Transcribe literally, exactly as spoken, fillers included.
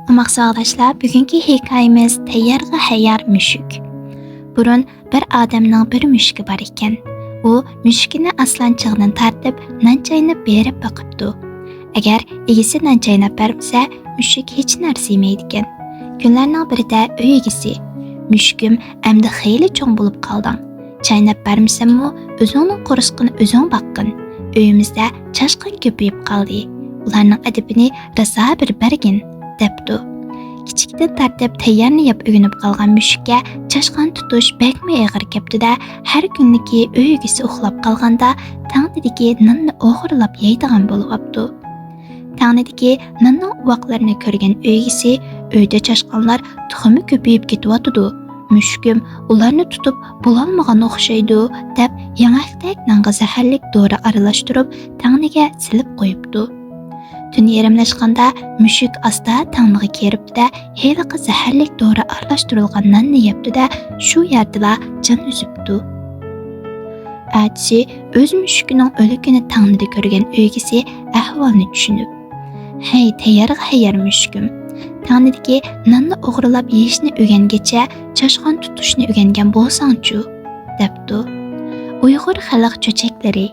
ئوماق ساۋاقداشلار، بۈگۈنكى ھېكايىمىز تەييارغا ھەييار مۈشۈك. بۇرۇن بىر ئادەمنىڭ بىر مۈشۈكى بار ئىكەن. ئۇ مۈشۈكىنى ئاسلان چېغىدىن تارتىپ نان چايناپ بېرىپ باقىپتۇ. ئەگەر ئىگىسى نان چايناپ بەرمىسە، مۈشۈك ھېچ نەرسە يېمەيدىكەن. كۈنلەرنىڭ بىرىدە ئۆي ئىگىسى، «مۈشۈكۈم ئەمدى خېلى چوڭ بولۇپ قالدىڭ. چايناپ بەرمىسەممۇ، ئۆزۈڭنىڭ قورسىقىنى ئۆزۈڭ باققىن. ئۆيىمىزدە چاشقان كۆپىيىپ قالدى. ئۇلارنىڭ ئەدىپىنى راسا بىر بەرگىن» دەپتۇ. كىچىكتىن تارتىپ تەييارنى يەپ ئۆگىنىپ قالغان مۈشۈككە چاشقان تۇتۇش بەكمۇ ئېغىر كەپتۇ-دە، ھەر كۈنلۈكى ئۆي ئىگىسى ئۇخلاپ قالغاندا تەڭنىدىكى ناننى ئوغرىلاپ يەيدىغان بولۇۋاپتۇ. تەڭنىدىكى ناننىڭ ئۇۋاقلىرىنى كۆرگەن ئۆي ئىگىسى، «ئۆيدە چاشقانلار تېخىمۇ كۆپىيىپ كېتىۋاتىدۇ. مۈشۈكۈم ئۇلارنى تۇتۇپ بولالمىغان ئوخشايدۇ» دەپ، ياڭاقتەك نانغا زەھەرلىك دورا ئارىلاشتۇرۇپ، تەڭنىگە سېلىپ قويۇپتۇ. تۈن يېرىملاشقاندا مۈشۈك ئاستا تەڭنىگە كىرىپتۇ-دە، ھېلىقى زەھەرلىك دورا ئارىلاشتۇرۇلغان ناننى يەپتۇ-دە، شۇ يەردىلا جان ئۈزۈپتۇ. ئەتىسى ئۆز مۈشۈكىنىڭ ئۆلۈكىنى تەڭنىدە كۆرگەن ئۆي ئىگىسى ئەھۋالنى چۈشىنىپ، «ھەي، تەييارغا ھەييار مۈشۈكۈم! تەڭنىدىكى ناننى ئوغرىلاپ يېيىشنى ئۆگەنگىچە، چاشقان تۇتۇشنى ئۆگەنگەن بولساڭچۇ؟» دەپتۇ. ئۇيغۇر خەلق چۆچەكلىرى.